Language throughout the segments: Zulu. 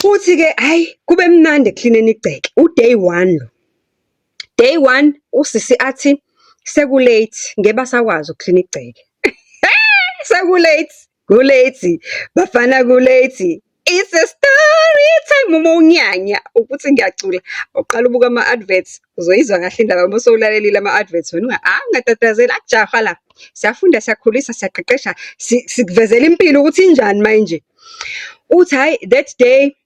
Uthi-ke hhayi, kube mnandi ekuklineni igceke, u-day one lo. Day one, usisi athi seku-late, ngeke basakwazi ukuklina igceke. Seku-late, ku-late, bafana ku-late. It's a story time uma unyanya ukuthi ngiyacula, uqala ubuke ama-adverts, uzoyizwa kahle indaba uma usewulalelile ama-adverts wena ungatatazeli akujahwa la. Siyafunda, siyakhulisa, siyaqeqesha, sikuvezela impilo ukuthi injani manje. Uthi hhayi that day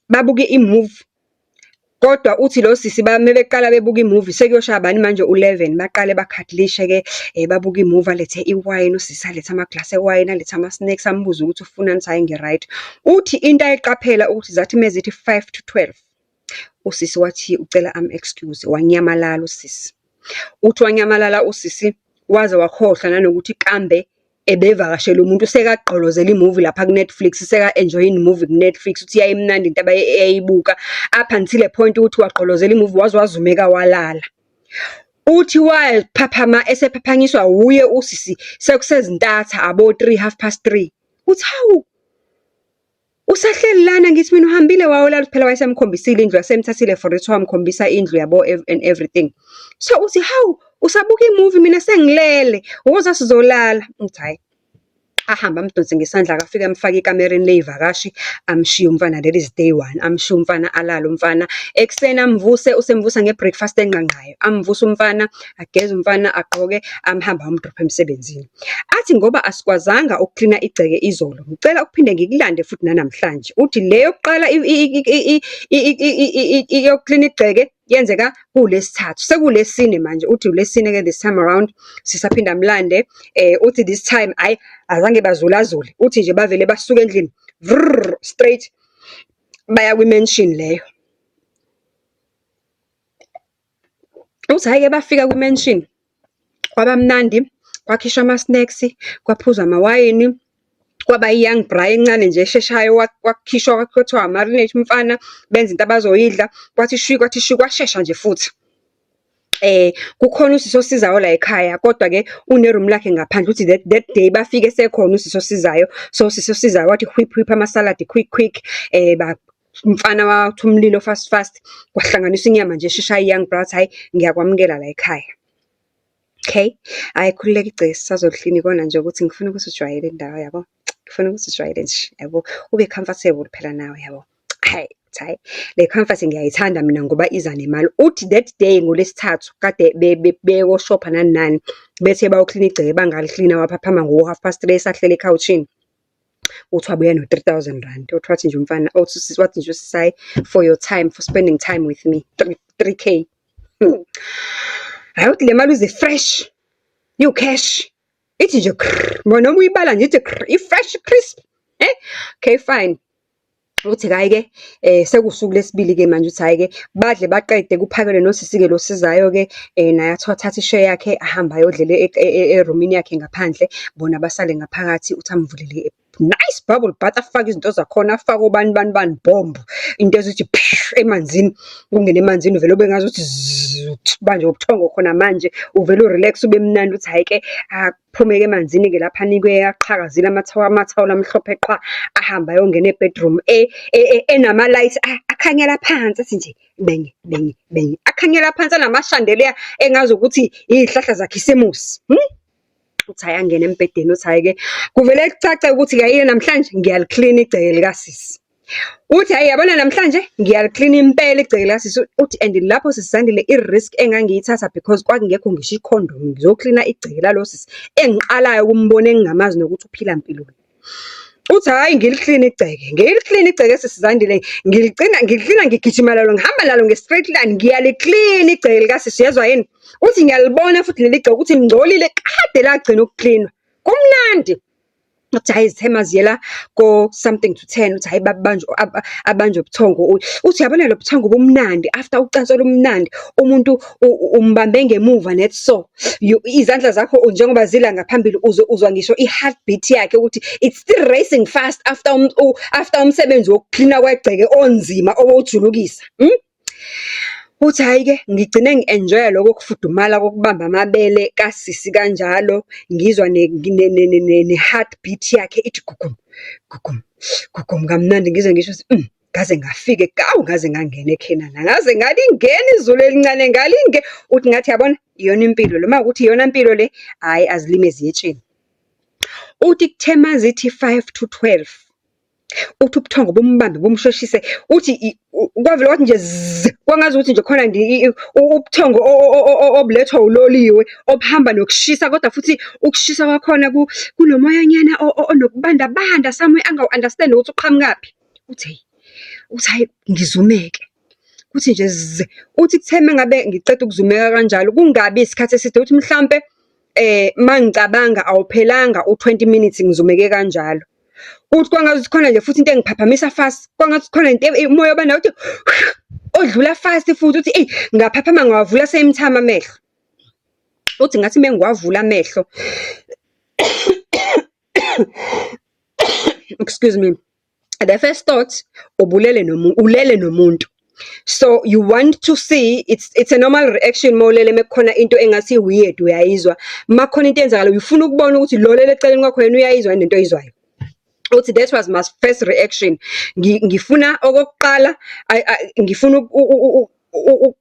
babuke i-movie, kodwa uthi lo sisi mebeqala bebuka i-movie sekuyoshaya bani manje u-11, baqale ba-cuddle-ishe-ke babuke i-movie, alethe iwayini, usisi alethe amaglasi ewayini, alethe ama-snacks, ambuze ukuthi ufunani, uthi hhayi ngi-right. Uthi into ayiqaphela ukuthi zathi mezithi 11:55, usisi wathi ucela amu-excuse, wanyamalala usisi. Uthi wanyamalala usisi, waze wakhohlwa nanokuthi kambe ebevakashele umuntu, sekagqolozela i-movie lapha ku-Netflix, seka-enjoy-a i-movie ku-Netflix, uthi yayimnandi into abayayibuka, up until a point ukuthi wagqolozela i-movie waze wazumeka walala. Uthi waphaphama esephaphanyiswa wuye usisi sekusezintatha abo-three, 3:30. Uthi, hawu, usahleli lana ngithi mina uhambile wayolala, phela wayesemkhombisile indlu, wasemthathile for it, wamkhombisa indlu yabo and everything. So uthi, hawu, usabuka i-movie mina sengilele, woza sizolala. Uthi hhayi, ahambe amdonse ngesandla-ke afike amfake ekamereni ley'vakashi, amshiye umfana, that is day one. Amshiye umfana alale umfana. Ekuseni amvuse, usemvusa nge-breakfast enqanqayo. Amvuse umfana, ageze umfana, agqoke, ahambe ayomdropha emsebenzini. Athi ngoba asikwazanga ukuklina igceke izolo, ngicela ukuphinde ngikulande futhi nanamhlanje. Uthi le yokuqala yokuklina igceke yenzeka kuwuLwesithathu, sekuwuLwesine manje. Uthi uLwesine-ke this time around, sisaphinda amlande. Uthi this time, hhayi, azange bazulazule. Uthi nje bavele basuka endlini, vrrr, straight baya kwi-mansion leyo. Uthi hhayi-ke bafika kwi-mansion, kwaba mnandi, kwakhishwa ama-snacks, kwaphuzwa amawayini, kwaba i-young braai encane nje esheshayo, kwakhishwa kwathiwa a-marinate umfana, benza into abazoyidla, kwathi shwi, kwathi shwi, kwashesha nje futhi. Kukhona usisi osizayo la ekhaya, kodwa-ke une-room lakhe ngaphandle. Uthi that day bafike sekhona usisi osizayo. So usisi osizayo wathi whip whip amasaladi quick quick, umfana wathi umlilo fast fast, kwahlanganiswa inyama nje esheshayo i-young braai, wathi hhayi ngiyakwamukela la ekhaya. Okay, hhayi khululeka igceke sisazoliklina ikona nje ukuthi ngifuna ukuthi ujwayele indawo yabo. Ngifuna ukuthi ujwayele nje yabo, ube comfortable phela nawe yabo. Hhayi, hhayi, le comfort ngiyayithanda mina ngoba iza nemali. Uthi that day ngoLwesithathu kade beyoshopha nani nani, bethe bayoklina igceke bangaliklina waphaphama ngo-3:30 esahleli ekhawushini. Uthi wabuya no-R3,000. Uthi wathi nje umfana, uthi wathi nje usisi hhayi, for your time, for spending time with me, three, three K. Hhayi uthi le mali uze fresh, iwu-cash. Ithi nje noma uyibala nje ithi i-fresh crisp. Eh, okay fine. Uthi hhayi-ke sekuwusuku lwesibili-ke manje, uthi hhayi-ke badle baqede kuphakelwe nosisi-ke lo osizayo-ke naye athi athathe i-share yakhe ahambe ayodlela erumini yakhe ngaphandle, bona basale ngaphakathi. Uthi amvulele nice bubble bath, afake izinto zakhona, afake obani bani bani bomb, into ezithi emanzini, ungene emanzini uvele ube ngazuthi zzz, banjwe ubuthongo khona manje, uvele u-relax ube mnandi. Uthi hhayi-ke aphume-ke emanzini-ke lapha anikwe aqhakazile amathawula amhlophe qhwa, ahambe ayongena e-bedroom enama-light akhanyela phansi, athi nje benye benye benye, akhanyela phansi anama-chandelier engazukuthi iy'hlahla zakhisimusi. Uthi hhayi angene embhedeni, uthi hhayi-ke kuvele kucace ukuthi hhayi namhlanje ngiyaliklina igceke likasisi. Uthi hhayi yabona namhlanje ngiyaliklina impela igceke likasisi. Uthi and lapho sisi Zandile i-risk engangiyithatha because kwakungekho ngisho ikhondomu, ngizoklina igceke lalo sisi engiqalayo ukumbona engingamazi nokuthi uphila mpiloni. Uthi hhayi ngiliklina igceke, ngiliklina igceke sisi Zandile, ngiligcina ngiliklina ngigijima nalo ngihamba nalo nge-straight line, ngiyaliklina igceke likasisi uyezwa yini? Uthi ngiyalibona futhi leli gceke ukuthi lingcolile kade lagcina ukuklinwa. Kumnandi. Uthi hhayi zithema ziyela ko-something to ten, uthi hhayi babanjwe abanjwe ubuthongo. Uthi uyabona lo buthongo bumnandi after ucansi olumnandi, umuntu umbambe ngemuva net so. Izandla zakho njengoba zila ngaphambili uzwa ngisho i-heartbeat yakhe ukuthi it's still racing fast after after umsebenzi wokuklina kwegceke onzima owujulukisa. Uthi hhayi-ke ngigcine ngi-enjoy-a lokho kufudumala kokubamba amabele kasisi kanjalo, ngizwa ne-heartbeat yakhe ithi gugum, gugum, gugum kamnandi ngizwe ngisho ukuthi Ngaze ngafika awu ngaze ngangena eKhenana, ngaze ngalingena izulu elincane ngalinge. Uthi ngathi yabona, iyona impilo le, uma kuwukuthi iyona mpilo le, hhayi azilime ziye etsheni. Uthi kuthe mazithi 11:55, uthi ubuthongo bumbambe bumshoshise, uthi kwavele kwathi nje zi, kwangazukuthi nje khona nje ubuthongo obulethwa uloliwe, obuhamba nokushisa, kodwa futhi ukushisa kwakhona kunomoyanyana onokubanda banda somewhere angawu-understand-i ukuthi uqhamukaphi. Uthi hheyi, uthi hhayi ngizumeke, kuthi nje zi. Uthi kuthe uma ngabe ngiceda ukuzumeka kanjalo, kungabi isikhathi eside, uthi mhlampe uma ngicabanga awuphelanga u-20 minutes ngizumeke kanjalo. Uthi kwangazuthi khona nje futhi into engiphaphamisa fast, kwangathi khona into umoya obandayo uthi odlula fast futhi, uthi eyi, ngaphaphama ngawavula same time amehlo. Uthi ngathi uma ngiwavula amehlo, excuse me, the first thought, ubulele ulele nomuntu. So you want to see, it's a normal reaction uma ulele mekukhona into engathi i-weird uyayizwa. Uma kukhona into eyenzakalayo ufuna ukubona ukuthi lo olele eceleni kwakho yena uyayizwa yini lento oyizwayo. Uthi that was my first reaction. Ngifuna okokuqala, ngifuna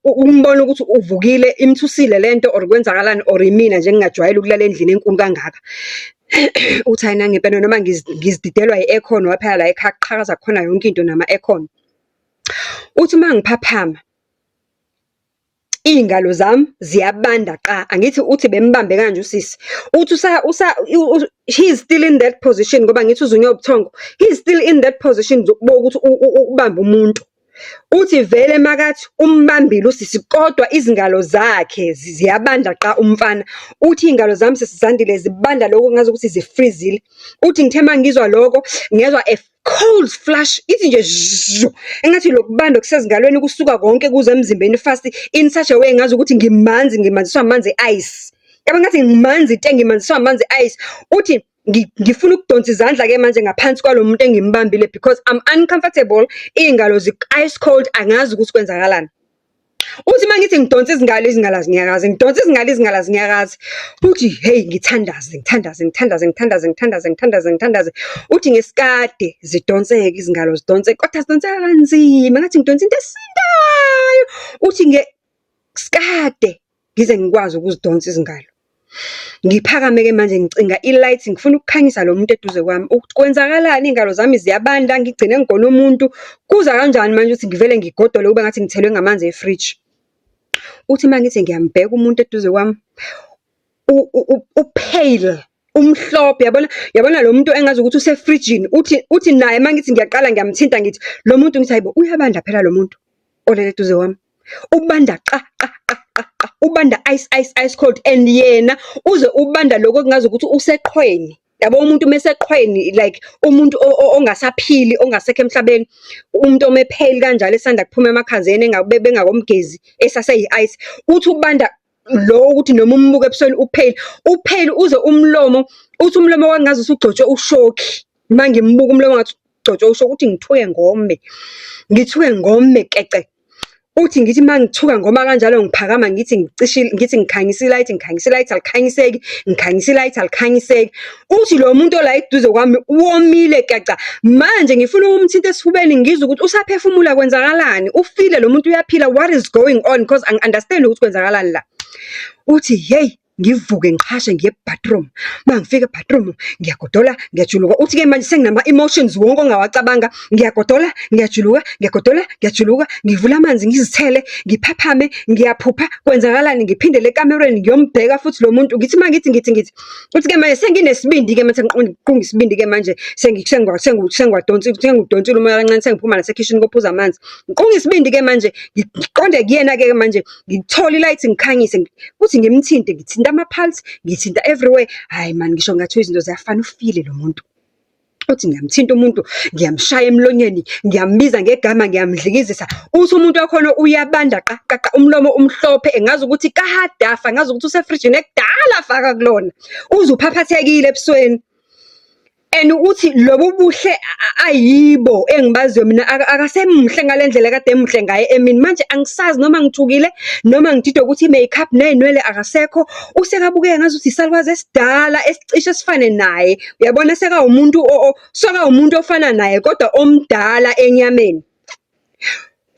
ukumbona ukuthi uvukile, imthusile lento or kwenzakalani or imina nje engingajwayele ukulala endlini enkulu kangaka. Uthi hhayi nangempela noma ngizididelwa i-aircon ngoba phela la ekhaya kuqhakaza khona yonke into nama-aircon. Uthi uma ngiphaphama, iy'ngalo zami ziyabanda qa, angithi uthi bembambe kanje usisi. Uthi he is still in that position ngoba angithi uzunywe ubuthongo. He is still in that position bokuthi ubambe umuntu. Uthi vele makathi umbambile usisi kodwa izingalo zakhe ziyabanda qa umfana. Uthi iy'ngalo zami sisi Zandile zibanda lokhu kungazukuthi zifrizile. Uthi ngithe uma ngizwa lokho, ngezwa a cold flush, ithi nje zhu, engathi lokubanda okusezingalweni kusuka konke kuze emzimbeni fast in such a way ngazukuthi ngimanzi, ngimanziswa amanzi e-ice. Yabo ngathi ngimanzi te, ngimanziswa amanzi e-ice. Uthi ngifuna ukudonsa izandla-ke manje ngaphansi kwalo muntu engimbambile because I'm uncomfortable, iy'ngalo zi-ice cold, angazi ukuthi kwenzakalani. Uthi uma ngithi ngidonsa izingalo, izingalo azinyakazi, ngidonsa izingalo, izingalo azinyakazi. Uthi hheyi ngithandaze, ngithandaze, ngithandaze, ngithandaze, ngithandaze, ngithandaze, ngithandaze. Uthi ngesikade zidonseke izingalo zidonseke, kodwa zidonseka kanzima, engathi ngidonsa into esindayo. Uthi ngesikade ngize ngikwazi ukuzidonsa izingalo. Ngiphakame-ke manje ngicinga i-light, ngifuna ukukhanyisa lo muntu eduze kwami ukuthi kwenzakalani iy'ngalo zami ziyabanda, ngigcine ngigone umuntu. Kuza kanjani manje ukuthi ngivele ngigodole kube ngathi ngithelwe ngamanzi efriji. Uthi uma ngithi ngiyambheka umuntu eduze kwami, u-pale, umhlophe, yabona, yabona lo muntu engazukuthi usefrijini. Uthi naye uma ngithi ngiyaqala ngiyamthinta ngithi, lo muntu ngithi, hayi bo, uyabanda phela lo muntu olele eduze kwami. Ubanda qa qa qa qa qa, ubanda ice ice ice cold and yena uze ubanda lokhu okungazukuthi useqhweni. Yabo umuntu uma eseqhweni like umuntu ongasaphili, ongasekho emhlabeni, umuntu ome pale kanjalo esanda kuphuma emakhazeni bengakomgezi esaseyi-ice. Uthi ubanda lo ukuthi noma umbuka ebusweni u-pale, u-pale uze umlomo, uthi umlomo kwangazuthi ugcotshwe ushoki. Uma ngimbuka umlomo ngathi ugcotshwe ushoki, uthi ngithuke ngome, ngithuke ngome kece. Uthi ngithi uma ngithuka ngoma kanjalo ngiphakama ngithi ngicishe, ngithi ngikhanyisa i-light, ngikhanyisa i-light alikhanyiseki, ngikhanyisa i-light alikhanyiseki. Uthi lo muntu ola eduze kwami womile keca. Manje ngifuna ukumthinta esifubeni ngizwe ukuthi usaphefumula kwenzakalani, ufile lo muntu uyaphila, what is going on because angi-understand ukuthi kwenzakalani la. Uthi hheyi, ngivuke ngiqhashe ngiye e-bathroom. Uma ngifika e-bathroom, ngiyagodola, ngiyajuluka. Uthi-ke manje senginama-emotions wonke ongawacabanga. Ngiyagodola, ngiyajuluka, ngiyagodola, ngiyajuluka, ngivula amanzi ngizithele, ngiphaphame, ngiyaphupha, kwenzakalani? Ngiphindele ekamerweni ngiyombheka futhi lo muntu. Ngithi uma ngithi ngithi ngithi, uthi-ke manje senginesibindi-ke manje sengiqunga isibindi-ke manje sengiwadonsile umoya kancane sengiphuma nasekhishini kophuza amanzi. Ngiqunga isibindi-ke manje, ngiqonde kuyena-ke manje, ngithole i-light ngikhanyise, kuthi ngimthinte, ngithinta ama-pulse, ngithinta everywhere. Hhayi mani ngisho kungathiwa izinto ziyafana, ufile lo muntu. Uthi ngiyamthinta umuntu, ngiyamshaya emlonyeni, ngiyambiza ngegama, ngiyamdlikizisa. Uthi umuntu wakhona uyabanda qa qa qa, umlomo umhlophe, engazi ukuthi kade afa, ngazi ukuthi usefrijini ekudala afaka kulona. Uze uphaphathekile ebusweni. And uthi lobu buhle ayibo engibaziyo mina akasemuhle ngale ndlela ekade emuhle ngayo emini. Manje angisazi noma ngithukile noma ngididwe ukuthi i-makeup ney'nwele akasekho. Usekabukeka ngazuthi isalukazi esidala esicishe sifane naye. Uyabona sekawumuntu sekawumuntu ofana naye kodwa omdala enyameni.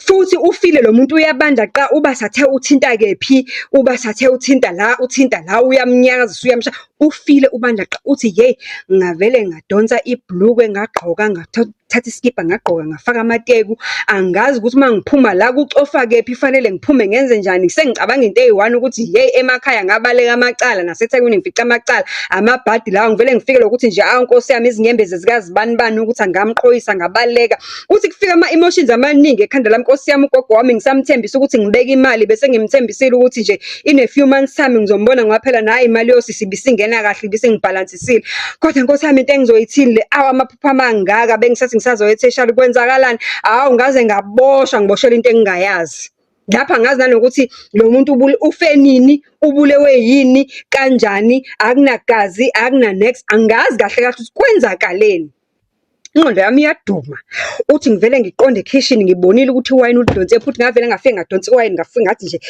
Futhi ufile lo muntu uyabanda qa, uba sathe uthinta kephi, uba sathe uthinta la, uthinta la, uyamnyakazisa, uyamshaya. Ufile ubanda qa. Uthi yeyi, ngavele ngadonsa ibhulukwe ngagqoka, ngathatha isikibha ngagqoka, ngafaka amateku. Angazi ukuthi uma ngiphuma la kucofa kephi, kufanele ngiphume ngenzenjani. Sengicabanga into eyi-one ukuthi hheyi emakhaya ngabaleka amacala, naseThekwini ngifice amacala, amabhadi lawa. Ngivele ngifikelwe ukuthi nje awu Nkosi yami, izinyembezi zikazibanibani ukuthi ngamqhoyisa ngabaleka. Uthi kufika ama-emotions amaningi ekhanda lami, Nkosi yami, ugogo wami ngisamthembisa ukuthi ngibeke imali, bese ngimthembisile ukuthi nje in a few months time ngizombona ngoba phela nayi imali yosisi ibisingena kahle, ibisingibhalansisile. Kodwa Nkosi yami into engizoyithini le, awu amaphupho amangaka bengisathi ngisazoya e-tertiary, kwenzakalani? Hawu ngaze ngaboshwa, ngiboshelwa into engingayazi. Lapha angazi nanokuthi lo muntu ufe nini, ubulewe yini, kanjani, akunagazi, akuna nex, angazi kahle kahle ukuthi kwenzakaleni. Ingqondo yami iyaduma. Uthi ngivele ngiqonde ekhishini ngibonile ukuthi iwayini ulidonse futhi ngavele ngafike ngadonsa iwayini ngafike ngathi nje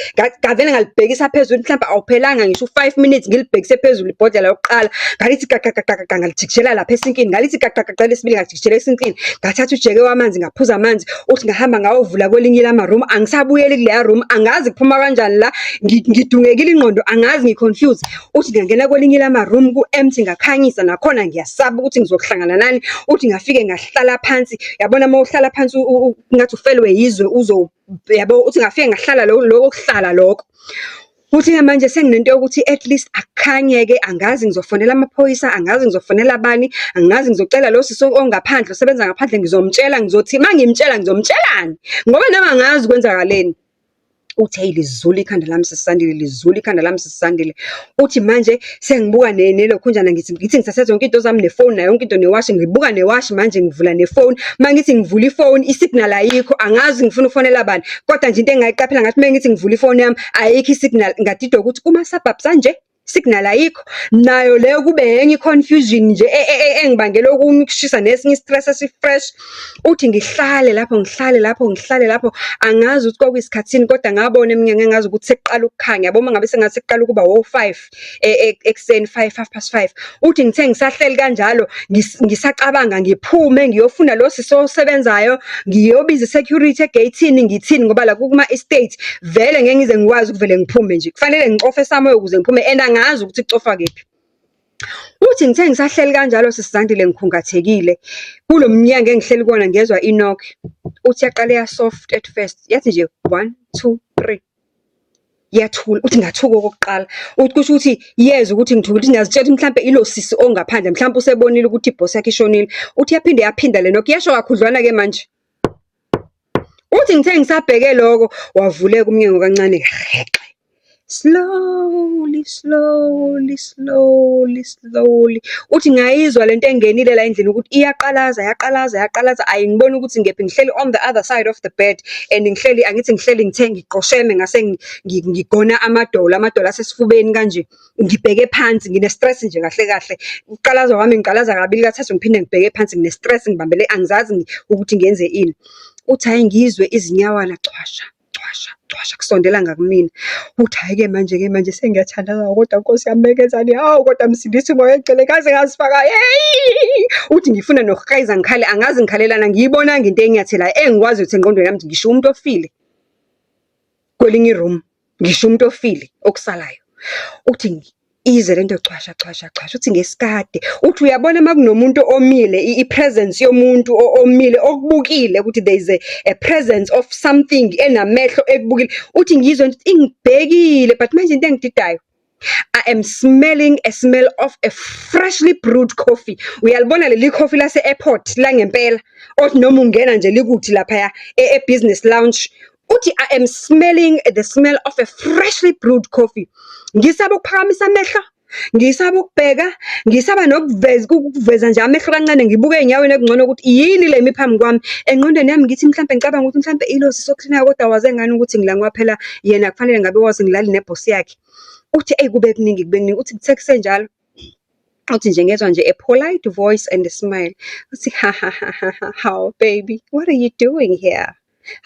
ngavele ngalibhekisa phezulu mhlawumbe awuphelanga ngisho u-5 minutes ngilibhekise phezulu ibhodlela lokuqala. Ngalithi gaqa gaqa gaqa ngalijikijela lapha esinkini, ngalithi gaqa gaqa lesibili ngalijikijela esinkini. Ngathatha ujeke wamanzi ngaphuza amanzi. Uthi ngahamba ngayovula kwelinye lama-room, angisabuyeli kuleya room, angazi kuphuma kanjani la, ngidungekile ingqondo, angazi ngi-confused. Uthi ngangena kwelinye lama-room ku-empty ngakhanyisa nakhona ngiyasaba ukuthi ngizohlangana nani. Uthi ngafike ngahlala phansi, yabona uma uhlala phansi ngathi ufelwe yizwe yabo, uthi ngafike ngahlala lokho kuhlala lokho. Futhi-ke manje senginento yokuthi at least akukhanye-ke, angazi ngizofonela amaphoyisa, angazi ngizofonela bani, angazi ngizocela lo sisi ongaphandle, osebenza ngaphandle ngizomtshela, ngizothi uma ngimtshela ngizomtshelani? Ngoba nami angazi kwenzakaleni. Uthi hheyi lizula ikhanda lami sisi Sandile, lizula ikhanda lami sisi Sandile. Uthi manje sengibuka nelokhunjana ngithi ngithathe zonke iy'nto zami nefoni nayo yonke into newashi, ngibuka newashi manje ngivula nefoni. Uma ngithi ngivula ifoni i-signal ayikho, angazi ngifuna ukufonela bani. Kodwa nje into engayiqaphela ngathi uma ngithi ngivula ifoni yami ayikho i-signal, ngadidwa ukuthi kuma-suburbs anje signal ayikho. Nayo leyo kube enye i-confusion nje engibangela okunye ukushisa nesinye i-stress esi-fresh. Uthi ngihlale lapho, ngihlale lapho, ngihlale lapho, angazi ukuthi kwakuyisikhathini kodwa ngabona emnyango engazi ukuthi sekuqala ukukhanya. Yabo uma ngabe sengathi sekuqala ukuba o-5 ekuseni, 5, 5:30. Uthi ngithe ngisahleli kanjalo, ngisacabanga ngiphume ngiyofuna lo sisi osebenzayo, ngiyobiza i-security egeyithini ngithini ngoba la kuma-estate vele ngeke ngize ngikwazi ukuvele ngiphume nje. Kufanele ngicofe somewhere ukuze ngiphume and angazi ukuthi kucofwa kephi. Uthi ngithe ngisahleli kanjalo sisi Zandile ngikhungathekile, kulo mnyango engihleli kuwona ngezwa i-knock. Uthi yaqale ya-soft at first, yathi nje one, two, three. Yathula, uthi ngathuka okokuqala. Uthi kusho ukuthi yezwa ukuthi ngithukile, uthi ngiyazitshela ukuthi mhlampe ilo sisi ongaphandle, mhlampe usebonile ukuthi ibhosi yakhe ishonile. Uthi yaphinde yaphinda le knock, yasho kakhudlwana-ke manje. Uthi ngithe ngisabheke lokho, wavuleka umnyango kancane hexe. Slowly, slowly, slowly, slowly. Uthi ngayizwa lento engenile la endlini ukuthi iyaqalaza, yaqalaza, yaqalaza, ayingiboni ukuthi ngiyephi, ngihleli on the other side of the bed and ngihleli, angithi ngihleli ngithe ngiqosheme ngase ngigona amadolo, amadolo asesifubeni kanje. Ngibheke phansi, ngine-stress nje kahle kahle. Ukuqalaza kwami ngiqalaza kabili kathathu ngiphinde ngibheke phansi, ngine-stress ngibambele, angizazi ukuthi ngenze ini. Uthi hhayi ngizwe izinyawana cwasha, cwasha, cwasha kusondela ngakumina. Uthi hhayi-ke manje-ke manje sengiyathandaza kodwa Nkosi yami bengenzani? Hawu kodwa Msindisi Moya oNgcwele ngaze ngazifaka, yeyi! Uthi ngifuna nokuklayiza ngikhale, angazi ngikhalelani, angiyibonanga into enginyathelayo. Engikwaziyo ukuthi engqondweni yami ngisho umuntu ofile kwelinye i-room, ngisho umuntu ofile okusalayo. Uthi ize lento cwasha, cwasha, cwasha, uthi ngesikade. Uthi uyabona uma kunomuntu omile, i-presence yomuntu omile okubukile ukuthi there is a presence of something enamehlo ekubukile. Uthi ngizwe ukuthi ingibhekile but manje into engididayo, I am smelling a smell of a freshly brewed coffee. Uyalibona leli coffee lase-airport langempela, othi noma ungena nje likuthi laphaya e-business lounge. Uthi I am smelling the smell of a freshly brewed coffee. Ngisaba ukuphakamisa amehlo, ngisaba ukubheka, ngisaba nokuveza ukuveza nje amehlo kancane ngibuke ey'nyaweni ekungcono ukuthi yini le emi phambi kwami. Engqondweni yami ngithi mhlampe ngicabanga ukuthi mhlampe ilo sisi oklinayo kodwa waze ngani ukuthi ngila ngoba phela yena kufanele ngabe wazi ngilali nebhosi yakhe. Uthi eyi kube kuningi kube kuningi, uthi kuthe kusenjalo, uthi nje ngezwa nje a polite voice and a smile. Uthi ha ha ha ha ha, how baby, what are you doing here?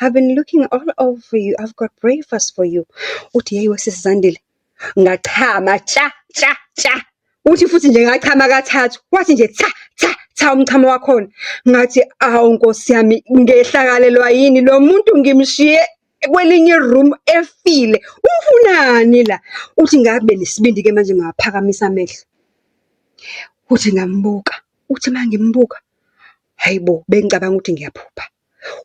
I've been looking all over you. I've got breakfast for you. Uthi yeyi wesisi Zandile, ngachama tsha tsha tsha. Uthi futhi nje ngachama kathathu, wathi nje tha, tha, tha umchamo wakhona. Ngathi, awu Nkosi yami, ngehlakalelwa yini? Lo muntu ngimshiye kwelinye i-room efile, ufunani la? Uthi ngabe nesibindi-ke manje ngawaphakamisa amehlo. Uthi ngambuka, uthi uma ngimbuka, hhayi bo, bengicabanga ukuthi ngiyaphupha.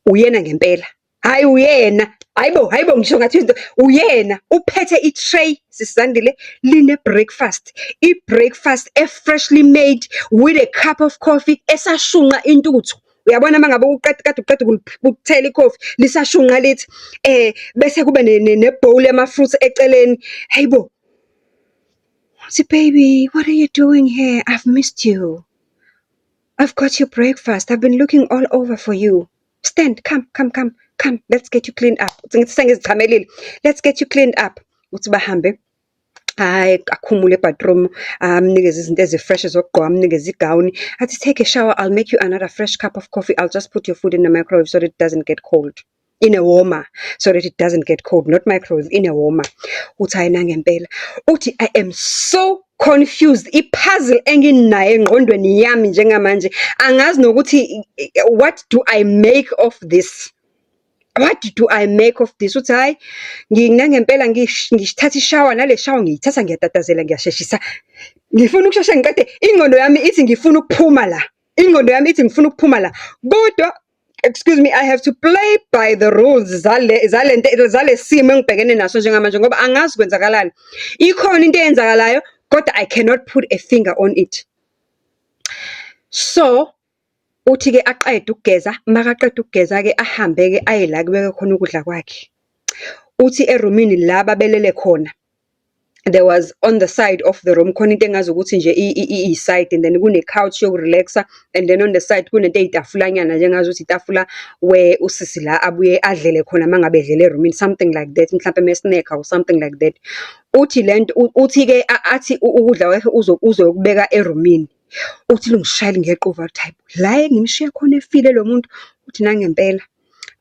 Uyena ngempela, hhayi uyena, hhayi bo, hhayi bo, ngisho ngathi izinto, uyena uphethe i-tray, sisi Zandile, line-breakfast. I-breakfast e-freshly made with a cup of coffee esashunqa intuthu. Uyabona uma ngabe uqeda kade uqeda ukuthela ikhofi, lisashunqa lithi, bese kube ne-bowl yama-fruits eceleni. Hhayi bo! Wathi, "Baby, what are you doing here? I've missed you. I've got your breakfast. I've been looking all over for you. Stand, come, come, come, come, let's get you cleaned up." Uthi ngithi sengizichamelile. "Let's get you cleaned up." Uthi bahambe, hhayi akhumule e-bathroom, amnikeze izinto ezi-fresh zokugqoka, amnikeze igawuni. Athi, "Take a shower, I'll make you another fresh cup of coffee. I'll just put your food in the microwave so that it doesn't get cold. In a warmer, so that it doesn't get cold, not microwave, in a warmer." Uthi hhayi nangempela. Uthi, "I am so confused. I-puzzle enginayo engqondweni yami njengamanje, angazi nokuthi what do I make of this? What do I make of this?" Uthi hhayi, nangempela ngithatha ishawa nale shawa ngiyithatha ngiyatatazela ngiyasheshisa. Ngifuna ukusheshe ngiqede, ingqondo yami ithi ngifuna ukuphuma la. Ingqondo yami ithi ngifuna ukuphuma la. Kodwa, excuse me, I have to play by the rules zale zalento zale simo engibhekene naso njengamanje ngoba angazi kwenzakalani. Ikhona into eyenzakalayo kodwa I cannot put a finger on it." So, uthi-ke aqede ukugeza, makaqeda ukugeza-ke ahambe-ke aye la kubekwe khona ukudla kwakhe. Uthi erumini la babelele khona, there was on the side of the room khona into engazukuthi nje iyi-side and then kune-couch yoku-relax-a and then on the side kunento eyitafulanyana nje engazuthi itafula where usisi la abuye adlele khona uma ngabe edlela erumini, something like that, mhlampe eme-snack-a or something like that. Uthi lento, uthi-ke athi ukudla kwakhe uzokubeka erumini. Uthi lungishayela ngequva lithi, hhayi bo, la engimshiye khona efile lo muntu. Uthi nangempela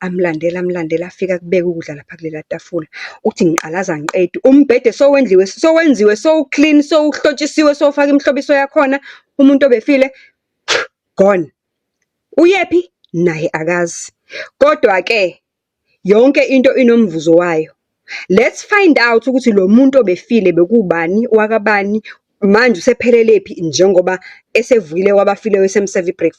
amlandela, amlandela afike akubeke ukudla lapha kulela tafula. Uthi ngiqalaza angiqedi, umbhede sowendliwe, sowenziwe, sowu-clean, sowuhlotshisiwe, sowufaka imihlobiso yakhona. Umuntu obefile, gone. Uyephi? Naye akazi. Kodwa-ke yonke into inomvuzo wayo. Let's find out ukuthi lo muntu obefile bekubani, wakabani, manje usephelelephi njengoba esevukile kwabafileyo esemseva i-breakfast.